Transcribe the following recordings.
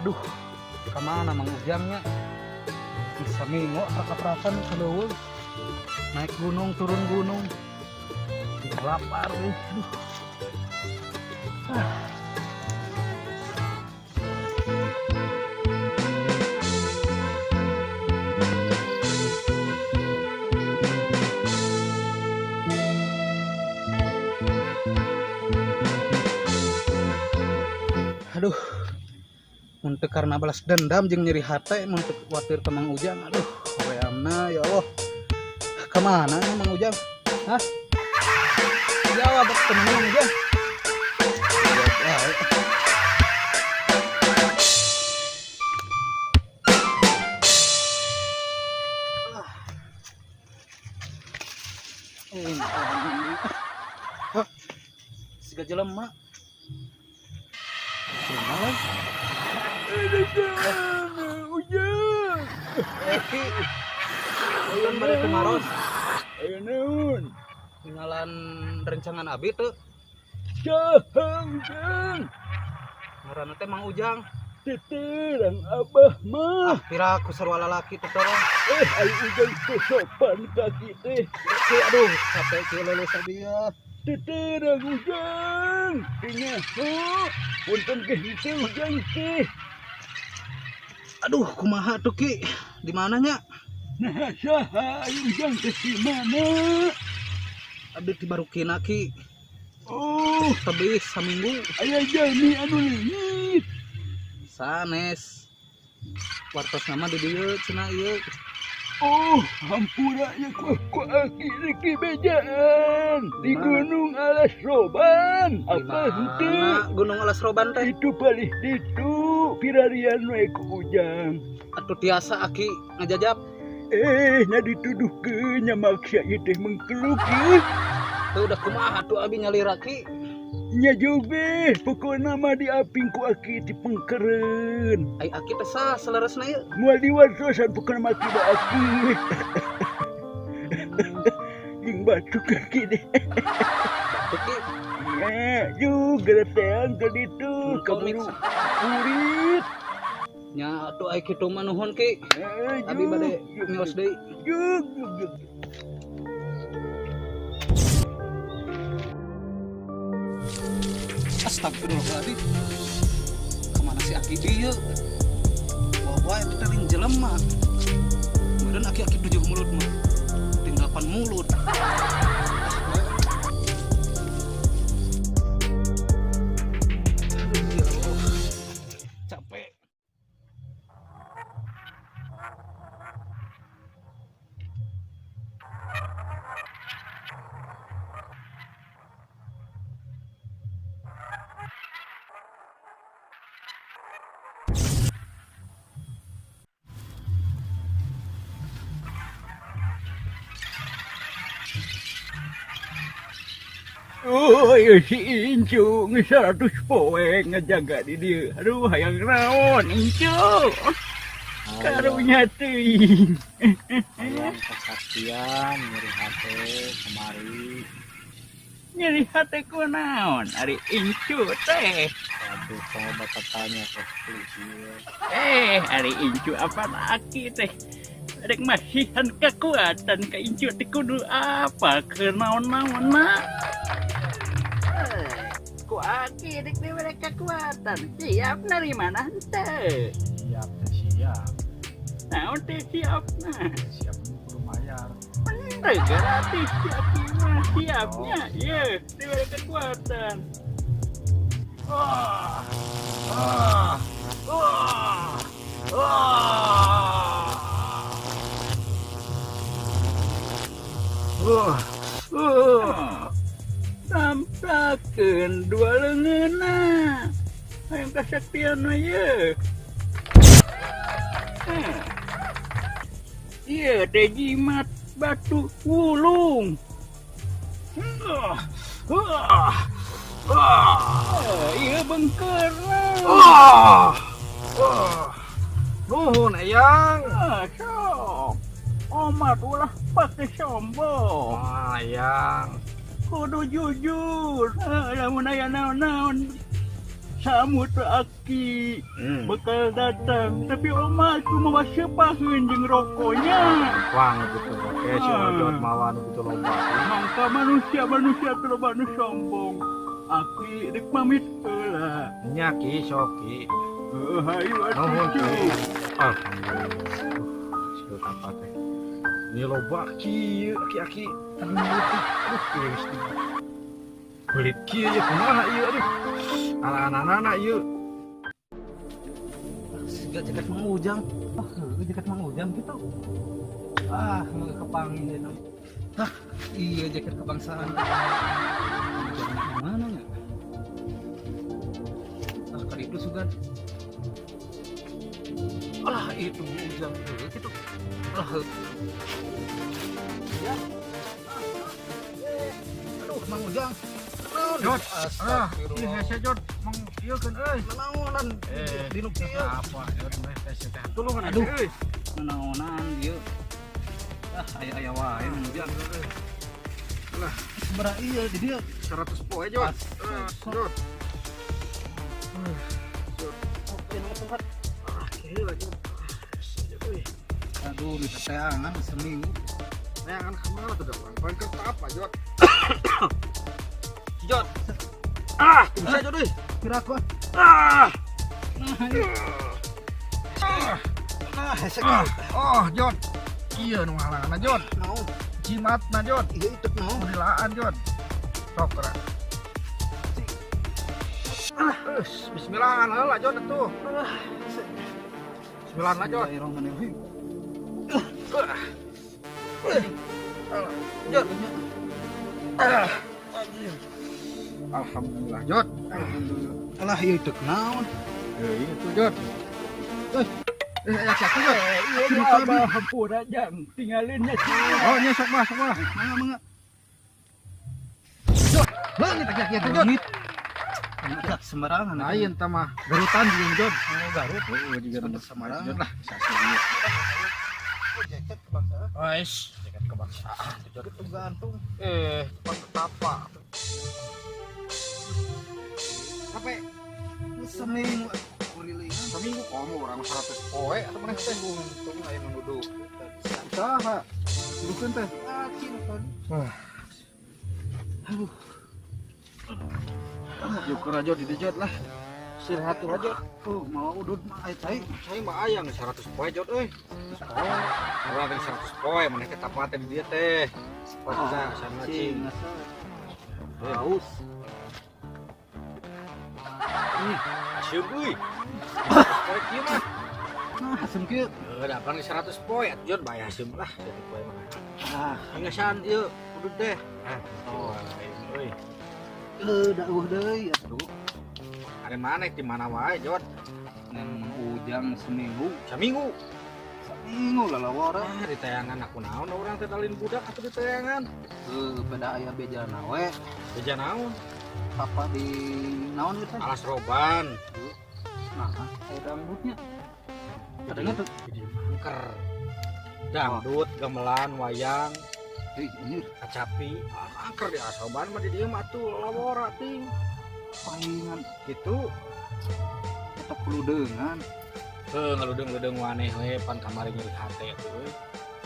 Aduh, kemana Mang Ujangnya? Bisa minggu prak-prakan ka leuweung. Naik gunung, turun gunung. Lapar nih. Aduh. Ah. Aduh, untuk karena balas dendam jeung nyeri hate, untuk khawatir ke Mang Ujang. Aduh, horeamna ya Allah. Kemana nih Mang Ujang? Hah? Jawab temen Mang Ujang. Jawab wae. Ah. Eh, hah? Siga jelema. Jelema lagi. Ujang. Eh, Ki. Ulun bade tumaros. Aya naon? Tinggalan rencangan abi teu. Saha Ujang? Ngaranna teh Mang Ujang. Teu terang abah mah. Ah, piraku sarua lalaki teu terang. Eh, ai Ujang teu sopan ka aki teh. Ki, aduh, capek ki leuleus abi ya. Teu terang Ujang. Teu nyaho. Punten ge henteu Ujang teh. Aduh, kumaha tuh Ki? Di mananya? Nah, saha ai Ujang teh di mana? Abdi ti Barukina Ki. Oh, Tebih saminggu. Aya jalmi anu leungit. Sanes. Wartos nama di dieu cenah ieu. Oh, hampura ya ku ku aki rek dibejaan di Mana? Gunung Alas Roban. Di Apa henteu? mana Gunung Alas Roban teh? Itu palih ditu pirarian we ku Ujang. Atuh tiasa aki ngajajap. Eh, nya dituduhkeun nya maksa ieu teh mengkeluk ieu. Tuh udah kumaha tuh abi nyalira Ki. Nya joge, pokona mah diaping ku aki ti pengkeren. Ai aki teh sah saleresna ieu. Moal diwartosan pokona mah aki da aki. Jeung batuk aki deh. Batuk Ki. Ya, juga teang ke ditu Komik. kaburu kurit. Nya atuh ai kitu mah nuhun Ki. Eh, Abi bade mios deui. Jug, jug, jug. Astagfirullahaladzim. Kemana si aki dieu? Wah, wah itu teh lain jelema. Kemudian aki-aki 7 mulut mah. Ting 8 mulut. Aduh, ya Allah. Capek. Oh, iya si Incu geus 100 poe ngajaga di dieu. Aduh, hayang naon Incu? Karunya teuing. Hayang kesaktian nyeri hate kemari. Nyeri hate ku naon? Ari Incu teh. Aduh, pengobatan tanya ke polisi. Eh, ari Incu apa laki teh? Rek masihan kekuatan ka Incu teh kudu apa? Ke naon-naon na? Ku aki rek dibere kekuatan. Siap narima henteu? Siap teh siap. Naon teh siapna? Siap kudu bayar. Bener gratis si aki mah siapnya. Ye, dibere kekuatan. Ah, ah, ah, ah. Tampakeun dua leungeunna. Hayang kasaktian mah ye. Eh. Ieu teh jimat batu wulung. Ah, ah, ieu bengkeurna. Ah, ah. Nuhun Eyang. Ah, sok. Omat ulah pake sombong. Ah, Eyang. Kudu jujur. Ah, lamun aya naon-naon. Samut aki bakal datang, tapi oma cuma sepaheun jeung rokoknya. Wang gitu oke si Ojot mawa nu gitu loba. Mangka manusia-manusia terlalu nu sombong. Aki rek pamit heula. Nya, Ki, sok, Ki. Heuh, hayu atuh. Nuhun, Cu. Ki. Alhamdulillah. Hasil tapa teh. Ini loba kieu aki-aki. Aduh, aduh, ieu geus belit kieu ya kumaha ieu, aduh. Anak-anak ieu. Siga jaket Mang Ujang. Ah, heueuh jaket Mang Ujang gitu. Ah, mau kepanggil itu. Hah, iya jaket kebangsaan. Ujang di mana ya? Ah, kali itu sugan. Alah, itu Ujang heueuh gitu. Alah, heueuh. Ya. Eh, aduh, Mang Ujang. Naon? Jod, ah, Astagfirullah. ieu hese, Jod, mang ieu keun euy. Naonan Eh, di nu kieu. Apa Jod meh teh teh tulungan. Aduh. Euy. Naonan ieu. Ah, aya-aya wae Mang Ujang. Lah. Sabaraha ieu di dieu? 100 poe, Jod. Ah, Jod. Oke, nomor tempat. Ah, kieu lah, Jod. Ah, Jod euy. Aduh, bisa teangan seminggu. Neangan kemana tuh dong? Pan kerta apa, Jod? Jod. Ah, bisa, Jod euy. Kira aku. Ah. Nah, ayo. Nah, hese. Ah, oh, Jod. Iya nu halangan, Jod. Naon? Jimatna, Jod. Iya itu naon? Dilaan, Jod. Sok geura. Ah, bismillah lah, Jod, atuh. Bismillah lah, Jod. Bismillahirrahmanirrahim. Ah. Jod. Ah. Alhamdulillah, Jod. Alhamdulillah. Alah, ieu itu naon? Eh, itu, Jod. Eh, eh, aya siapa, Jod? Iya, abah hampura jang, tinggalin nya sih. Oh, nya sok mah, sok mah. Mangga, mangga. Leungit aki-aki teh, Jod. Leungit. Enggak sembarangan. Lain tah mah. Garutan juga, Jod. Oh, Garut. Oh, juga Sempat sembarangan. Jod lah. Sasih. Jaket kebangsaan. Wais, jaket kebangsaan tuh, Jod. Itu gantung. Eh, cepat ketapa. Sampai Seminggu kurilingan. seminggu kamu orang 100 poe atau mana teh? Untung aya nu nuduh. Saha? Dudukeun teh. Ah, cing tadi. Wah. Aduh. Syukur aja di Jod lah. Istirahat tuh aja. Tuh, mau udud mah aya cai. Saya mah aya geus 100 poe, Jod euy. 100 poe. Urang teh 100 poe maneh teh tapa teh di dieu teh. Pasti sama Cing, cing. asa. Haus. Asyik euy. Poe kieu mah. Nah, haseum kieu. Heuh, da pan 100 poe atuh, Jod, bae haseum lah 100 poe mah. Ah, Ingesan ieu udud teh. Ah, oh, euy. Eh, da eueuh deui atuh. Ari mana di mana wae, Jod? Neng Ujang seminggu. Saminggu. Seminggu lalawara. Ah, di tayangan aku naon urang teh talin budak atuh di tayangan. Heuh, beda aya bejana we. Beja naon? Apa di naon ieu teh? Alas Roban. Nah, aya dangdutnya. Adanya tuh. Jadi mangker. Dangdut, gamelan, wayang, Hei, anjir, kacapi. Ah, angker di alas roban mah di dieu mah atuh lawora ting. Palingan Gitu. Eta peludeungan. Heuh, ngeludeung-ludeung waneh we pan kamari nyeri hate tuh euy.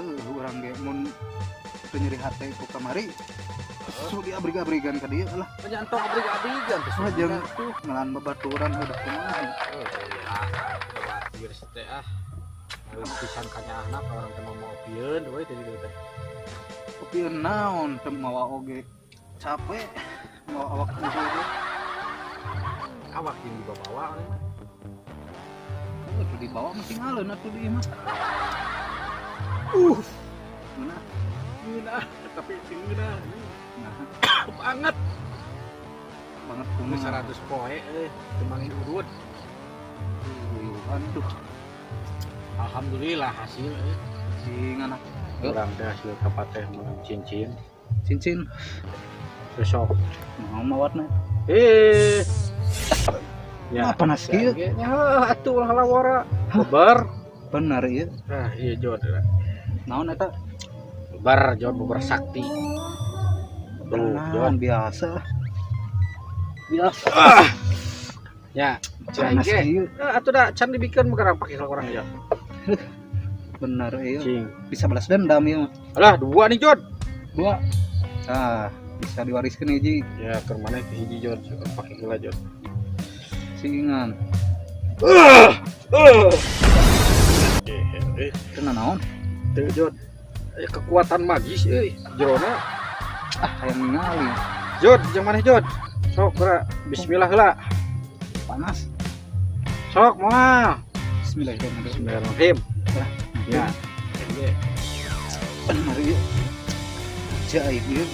Heuh, urang ge mun teu nyeri hate ku kamari. Su diabrig-abrigan ka dieu lah. Menyantok abrig-abrigan teh. Wah, jeung tuh ngelan babaturan udah kumaha. Oh, ya, batir teh ah. Ngawin pisan kanyaahna ka urang teh mau opieun we teh dieu teh. Opieun naon teu mawa oge. Capek mawa awak teh. Awak jeung dibawa urang mah. Oh, tuh dibawa mah tinggalin atuh di imah. Mana? Ngeunah, tapi sing ngeunah. Nah, Banget. Banget Ini kumaha. 100 poe euy, teu udud. Uyuhan tuh. Alhamdulillah hasil euy. Sing anak Urang teh hasil kapateh menang cincin. Cincin. Besok. Mau mawatna. Eh. Ya, panas kieu. Ya, atuh ulah lawara. Beber. Bener ieu. Nah, iya Jod. Naon eta? Beber, Jod, beber sakti. Tuh, Jod. Naon biasa. Biasa. Ya, Panas cai ge. ieu. Atuh da can dibikeun mah gerang pake urang ya. Bener ieu. Cing. Bisa balas dendam ieu mah. Alah, dua nih, Jod. Dua. Ah, bisa diwariskeun hiji. Ya, keur maneh ke hiji, Jod. Pake heula, Jod. Singan. Eh, Kena naon? teu, Jod. Aya kekuatan magis euy jerona. Ah, hayang ningali. Jod, jeung maneh, Jod. Sok geura bismillah heula. Panas. Sok moal. Bismillahirrahmanirrahim. Bismillahirrahmanirrahim. Ya. Bener ieu. Ajaib ieu.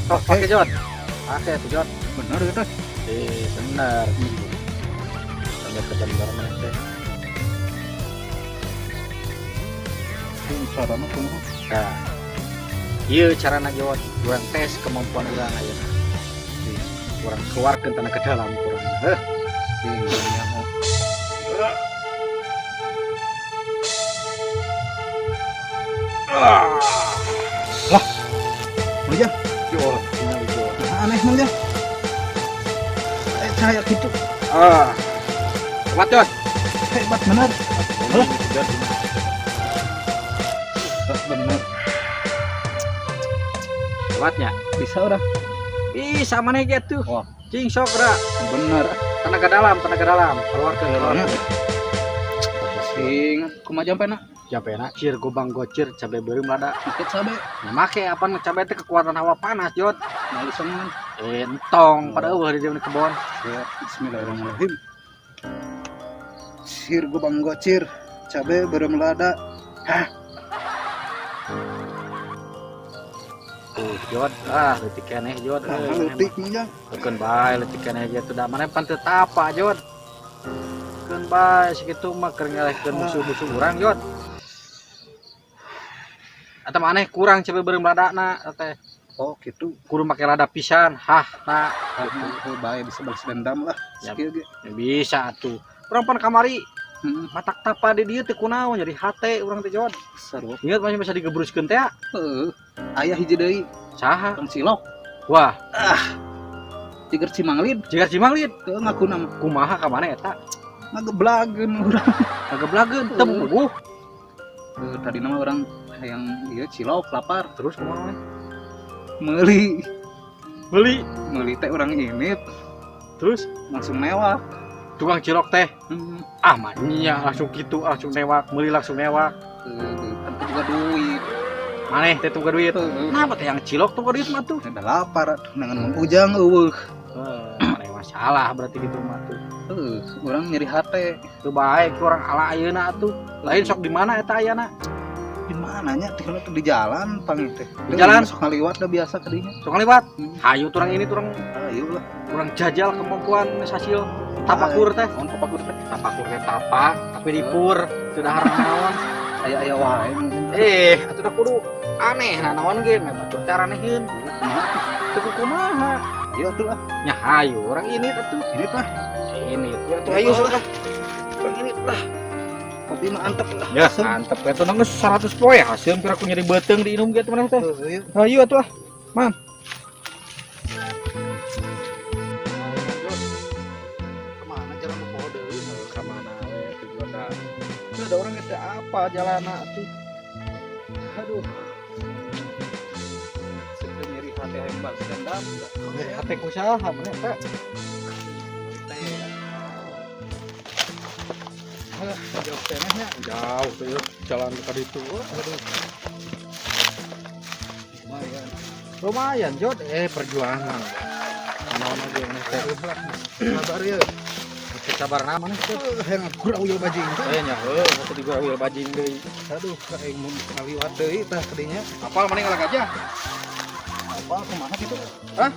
Sok pake, Jod. Pake tuh, Jod. Bener ieu teh. Eh, bener. Sampai ke bener maneh teh. Ieu carana kumaha? Nah, ieu carana, Jod, urang tes kemampuan urang ayeuna. Urang keluarkeun tenaga dalam urang. Heh. Sing nyaho. Lah. Ujang, Jod, tinggal Jod. nah, aneh Mang Jang. Cahaya gitu. Ah. Hebat, Jod. Hebat bener. Hah? Jod. Hebat bener. Hebatnya. Bisa udah. Bisa maneh ge tuh. Wah. Cing sok geura. Bener. Tenaga dalam, tenaga dalam. Keluarkeun, keluarkeun. Sing kumaha jampena? Jampena cir gobang gocir cabe beureum lada. Make cabe. Nah, make apa cabe teh kekuatan hawa panas, Jod. Malu sengan. Eh, entong pada eueuh di dieu kebon. Siap. Bismillahirrahmanirrahim. Sir gobang gocir, cabe beureum lada. Hah, Tuh, Jod. Ah, leutik keneh, Jod. nah, leutik Mang Jang. Keun bae leutik keneh ge tuh da maneh pan teu tapa, Jod. Keun bae sakitu mah keur ngelehkeun musuh-musuh urang, Jod. Atau maneh kurang cabe beureum ladana teh. Oh, gitu. Kudu make lada pisan. Hah, nah. Gitu. Bae bisa balas dendam lah. Yap. Sakieu ge. Ya, bisa atuh. Urang pan kamari matak tapa di dieu teh kunaon jadi hate urang teh, Jod. Seru. Ingat masih bisa digebruskeun teh. Heeh. Aya hiji deui, Saha? Kang Silok. Wah, Ciger Cimanglid. jigar Cimanglid. Teu ngaku nama Kumaha ka mana eta? ngageblageun urang. Ngageblageun teu puguh. Heuh, tadi nama urang hayang ieu cilok lapar, Terus kumaha maneh? meuli. Beli. Meuli teh urang ini Terus langsung mewah. Tukang cilok teh. Ah, mania langsung gitu, langsung newak, meuli langsung newak. Heuh, kan teu boga duit. Maneh teh boga duit. Heuh. Kenapa teh yang cilok tuh boga duit mah tuh? Udah lapar atuh nangan Mang Ujang eueuh. Maneh masalah berarti gitu mah tuh. Heuh, urang nyeri hate. Teu bae ku urang ala ayeuna atuh. Lain sok di mana eta ayana? Di mana nya teh teh di jalan pang teh. Di jalan? Sok ngaliwat dah biasa ka dinya. Sok ngaliwat. Hmm. Hayu turang ini turang Ayo lah. urang jajal kemampuan hasil tapakur teh. Naon tapakur teh? Tapakur teh tapak tapi dipur teu dahar naon. Aya-aya wae mungkin. Eh, atuh da kudu aneh nah naon ge mah batur teh aneheun. Kumaha? Teu kumaha. Ayo atuh lah. Nya hayu urang ini atuh. Ini tah Ini tuh ayo sok lah. Urang ini lah. Kopi mah antep lah. Ya, mantep eta nang geus 100 poe hasil pira ku nyeri beuteung diinum ge maneh teh. Heuh, ieu. Hayu atuh ah. Man. Kemana jalan nu poho deui? Ka mana we tujuan da. Teu ada orang geus apa jalana atuh. Aduh. Sekedar nyeri hate hayang balas dendam. Nyeri hate ku saha maneh teh? Teh. Hah, jauh kenehnya. Jauh tuh ya, jalan ke ditu. Aduh. Lumayan. Lumayan, Jod. Eh, perjuangan. Naon aja ini teh. Aduh lah. Sabar ya. Mesti sabar na maneh teh. Hayang gura uyul bajing teh. Eh nya heuh, mesti digura uyul bajing deui. Aduh, aing mun ngaliwat deui tah kadinya. Apal maneh ngalah gajah? Apa kumaha kitu? Hah?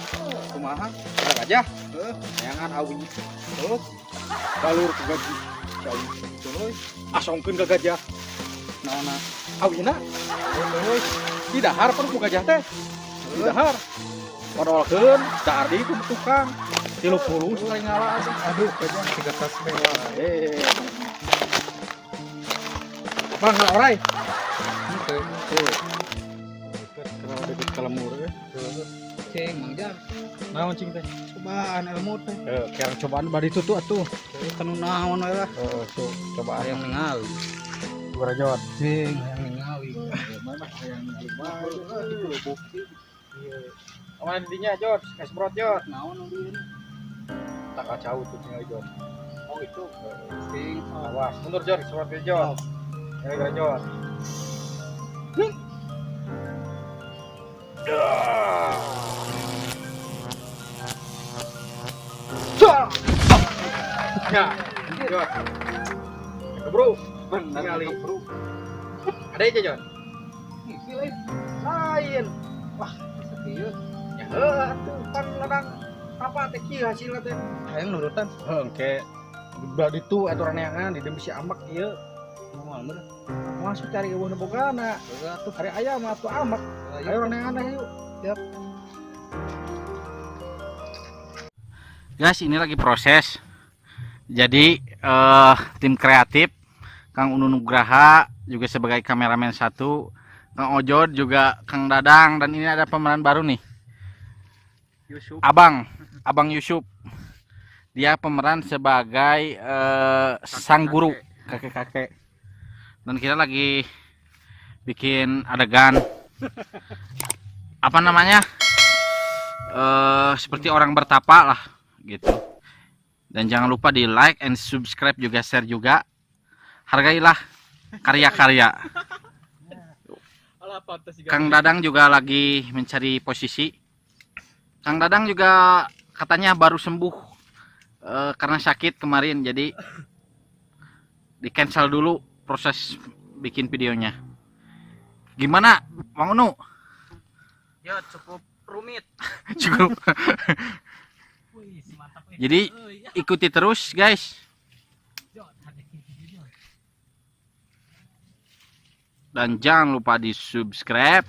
Kumaha? Ngalah gajah? Heuh, Neangan awi. terus Balur ke gaji. Si awi. tuluy Asongkeun ka gajah. Naonna? Awina. Tuluy. Didahar pan ku gajah teh. Didahar. Odolkeun, dahar deui ku tukang. 30 sekali ngala atuh. Aduh, gajah tiga tas mewah. Eh. Bang, ngala orai. Oke. Tuh. Kenal deket ka lemur eh. Cing, Mang Jang. Naon cing teh? Cobaan ilmu teh. Eh, kerang cobaan bari itu tuh atuh. Kanu naon we lah. Heeh, tuh cobaan. Hayang ningali. Jod. Cing, hayang ningali. Mana hayang ningali mah. Bukti. Aman dinya Jod, es brot Jod. Naon nu dieu? Tak kacau tuh tinggal Jod. Oh itu. Cing, Awas, mundur Jod, semprot Jod. Gara-gara Jod. Ya, Jod. Bro, bener ningali. bro. Ada aja Jod. Isi lain. Lain. Wah, kieu. Ya heuh atuh pan ladang apa teh kieu hasilna teh. Hayang nurutan. Heuh, engke bad itu aturan neangan di bisi ambek ieu. Moal meureun. Masuk cari eueuh nu bogana. Heeh atuh. Ari aya mah atuh ambek. Ayo neangan yuk. Siap. Guys, ini lagi proses. Jadi tim kreatif Kang Unu Nugraha juga sebagai kameramen satu, Kang Ojod juga Kang Dadang, dan ini ada pemeran baru nih. Yusuf. Abang, Abang Yusuf. Dia pemeran sebagai sang guru, kakek-kakek. Dan kita lagi bikin adegan apa namanya? Seperti orang bertapa lah gitu. Dan jangan lupa di like and subscribe juga, share juga. Hargailah karya-karya. Kang Dadang juga lagi mencari posisi. Kang Dadang juga katanya baru sembuh karena sakit kemarin, jadi di cancel dulu proses bikin videonya. Gimana, Mang Unu? Ya cukup rumit. Cukup. Jadi ikuti terus guys. Dan jangan lupa di subscribe.